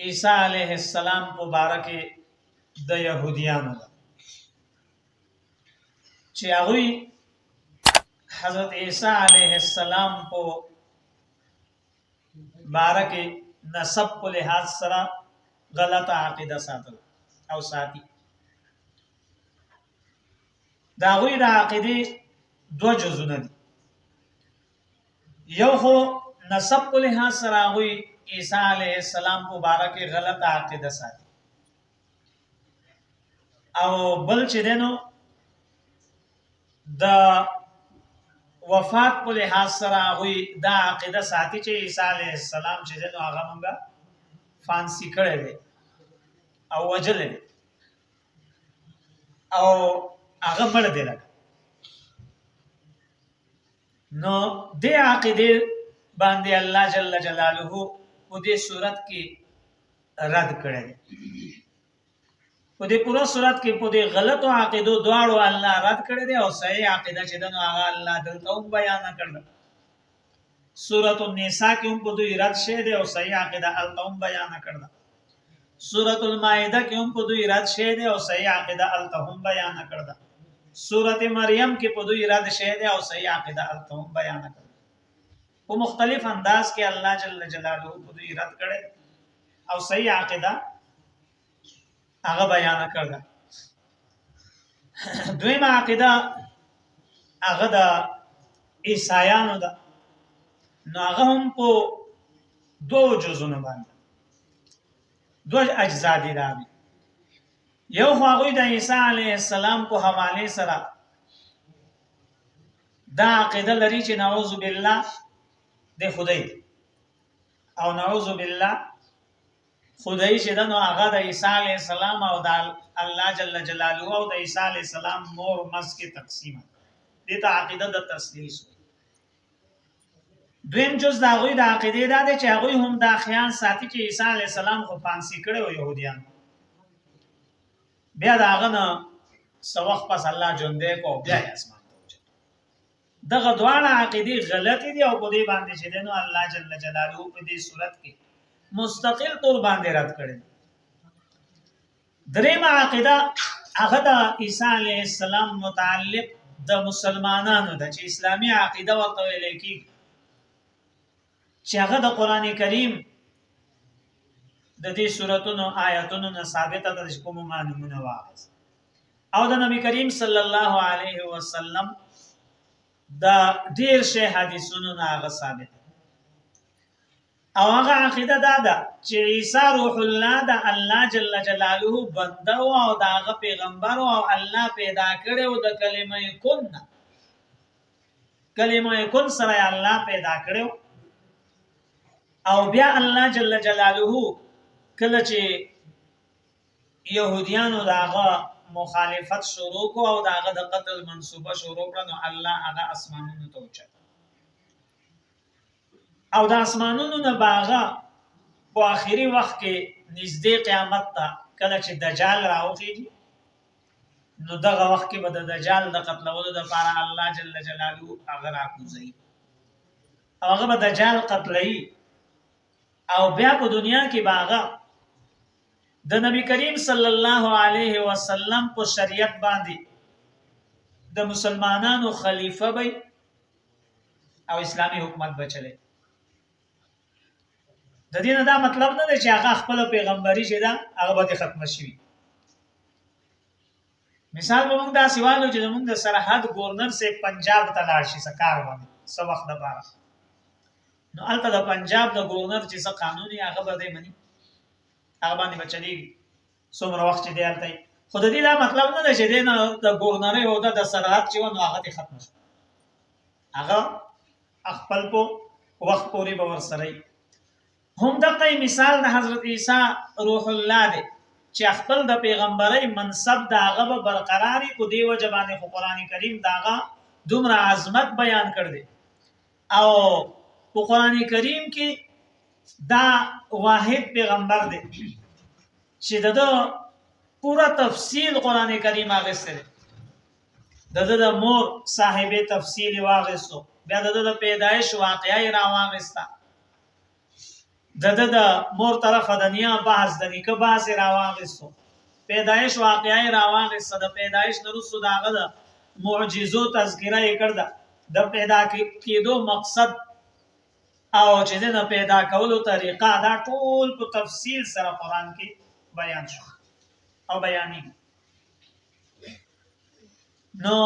عیسی علیه السلام په باره کې د يهوديانو ده چې هغه حضرت عیسی علیه السلام په باره کې نسب په لحاظ سره غلطه عقیده ساتل او ساتي. دا غوی د عقیده دوه جزونه دي. یو خو نسب په لحاظ سره هغوی عیسی علیه السلام په باره کې غلطه عقیده ساتي، او بل چې دی نو د وفات په لحاظ سره هغوی دا عقیده ساتي چې عیسی علیه السلام چې دی نو هغه مونږه فانسي کړی دی او وژلی دی او هغه مړ دی لکه. نو دې عقیده باندې الله جل جلاله په دې صورت کې رد کړی. په دې پوره صورت کې په دې غلطو عقیدو دواړو الله رد کړی دی، او صحیح عقیده چې دنو هغه الله دلته هم بیان کړل. سورۃ النساء کې هم په دوی رد شه دی او صحیح عقیده الته هم بیان کړل. سورۃ المائده کې هم په دوی رد شه دی او صحیح عقیده الته هم بیان کړل. سورۃ مریم کې په دوی رد شه دی او صحیح عقیده الته هم بیان کړل. په مختلف انداز کې الله جل جلاله په دوی رد کړي او صحیح عقیده هغه بیان کړل. دویمه عقیده هغه د عیسایانو ده، نو هغه هم په دوو جزونو باندې دوه اجزا دي. دا یو خو هغه د عیسی علیه السلام په حواله سره دا عقیده لري چې نعوذ بالله د خدای او نعوذ بالله خدای چې د نو هغه د عیسی علی السلام او د الله جل جلاله او د عیسی علی السلام مور مس کې تقسیم دي ته عقیده د تسلیث. دویم جز د هغوی د عقیده دا دی چې هغوی هم دا خیال ساتي چې عیسی علی السلام خو فانسی کړي او يهوديان بیا دا هغه نه څه وخت پس الله ژوندی کو بیا یې اسمان ته اوچت. دغه دواړه عقیدې غلطې دي او په دې باندې چې دی نو الله جل جلاله په دې صورت کې مستقل طور باندې رد کړي. درېمه عقیده هغه د عیسی علیه السلام متعلق د مسلمانانو ده چې اسلامي عقیده ورته ویل کېږي، چې هغه د قران کریم د دې سوراتونو آیاتونو نه ثابته ده چې کومه ما نمونه واخیست، او د نبی کریم صلی الله علیه وسلم د ډیر شی حدیثونو نه هغه ثابت. او هغه عقیده دا ده چې عیسی روح الله د الله جل جلاله بنده او د هغه پیغمبر او الله پیدا کړی او د کلمه کن، کلمه کن سره الله پیدا کړو. او بیا الله جل جلاله کله چې يهوديانو داغه مخالفت شروع کو او داغه د قتل منصوبه شروع کړه، نو الله هغه اسمانونو ته اوچت او د اسمانونو نه باغه په آخري وخت کې نږدې قیامت ته کله چې دجال راوخیږي، نو دغه وخت کې به د دجال د قتلولو لپاره الله جل جلاله هغه راکوزوي او هغه به دجال قتلوي. او بیا په دنیا کې به هغه د نبی کریم صلی الله علیه وسلم په شریعت باندې د مسلمانانو خلیفہ به او اسلامی حکومت به چلی. د دې نه دا مطلب نه دی چې هغه خپل پیغمبري چې دا هغه به ختم شي. مثال به موږ داسې والو چې زموږ د سرحد ګورنر سه پنجاب ته لاړ شي سکار باندې څه وخت لپاره، نو هلته د پنجاب د ګورنر چې څه قانون یې هغه به دی مني، هغه باندې به چلېږي څومره وخت چې دی هلته. خو د دې دا مطلب نه دی چې دی نه د ګورنرۍ عهده د سرحد چې وه نو هغه دې ختمه شوه، هغه خپل په وخت پورې به ورسره وي. هم دغه مثال د حضرت عیسی روح الله دی چې خپل د پیغمبرۍ منصب د هغه به برقراري، په دې وجه باندې خو قرآن کریم د هغه دومره عظمت بیان کړ دی. او په قرآن کریم کې دا واحد پیغمبر دی چې د ده پوره تفصیل قرآن کریم اخیستی دی. د ده د مور صاحبې تفصیل یې واخیستو، بیا د ده د پیدایش واقعه یې راواخیسته. د ده د مور طرفه د نیا بحث، د نیکه بحث یې راواخیستو، پیدایش واقعه یې راواخیسته، د پیدایش نه وروسته د هغه د معجزو تذکره یې کړ، ده د پیدا کېدو مقصد او چې د پیدا کولو طریقه، دا ټول په تفصیل سره قرآن کې بیان شو او بیانېږي. نو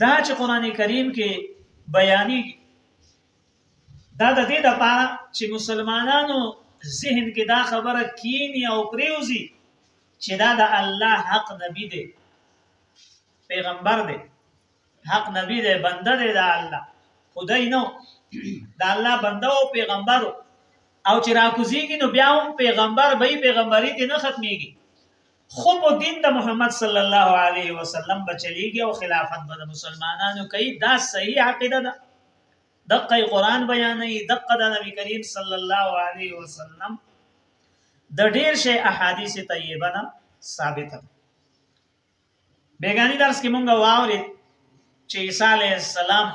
دا چې قرآن کریم کې بیانېږي، دا د دې لپاره چې مسلمانانو ذهن کې دا خبره کینی او پریوزي چې دا د الله حق نبی دی، پیغمبر دی، حق نبی دی، بنده دی د الله، خدای نو د الله بنده او پیغمبر، او چې راکوزیږي نو بیا هم پیغمبر به، پیغمبري دې نه ختميږي، خو په دین د محمد صلی الله علیه وسلم به چلیږي او خلافت به د مسلمانانو کوي. دا صحیح عقیده ده، دقه قرآن بیانوي، دقه د نبی کریم صلی الله علیه وسلم د ډیر شی احادیث طیبه نه ثابته ده. بیگانی درس کې مونږ واورید چې عیسی علیه السلام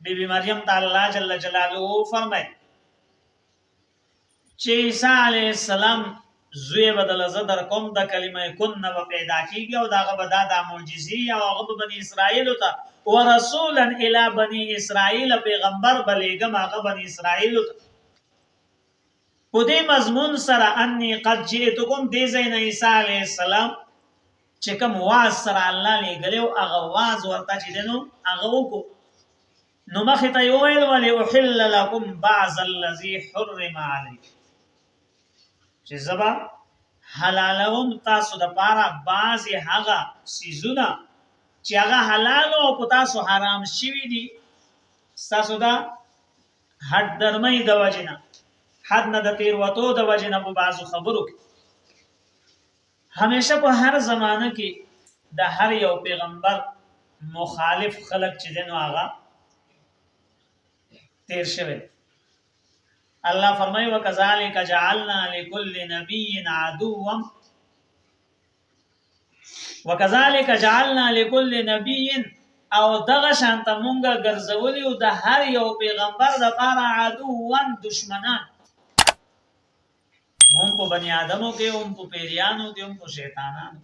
بیبي مریم ته الله جل جلاله فرمایي چې عیسی علیه السلام زوی به دله زه در کوم، د کلمه کن نه به پیدا کیږي او دغه به دا د معجزې او هغه به بني اسرائیل ته ورسولا الی بني اسرائیل، پیغمبر به لېږم هغه بني اسرائیل ته. په دې مضمون سره انی قد جئتکم، دې ځای نه عیسی علیه السلام چې کوم واز سره الله لېږلی او هغه واز ورته چې دی نو هغه وکړو، نو مخې ته یې وویل ولأحل لکم بعض الذي حرم علیکم، چې زه به حلالوم تاسو د پاره بعضې هغه څیزونه چې هغه حلال او په تاسو حرام شوي دي، ستاسو دا حد درمۍ د وجې نه، حد نه د تېروتو د وجې نه په بعضو خبرو کې. همیشه په هر زمانه کې د هر یو پیغمبر مخالف خلک چې دی نو هغه تیر شوی. الله فرمایي وکذالک جعلنا لكل نبي عدوا، وکذالک جعلنا لكل نبي، او دغه شانته مونږه ګرځولیو د هر یو پیغمبر د پاره عدوان، دشمنان، هم په بنی آدمو کې، هم په پیریانو کې، هم په شیطانانو.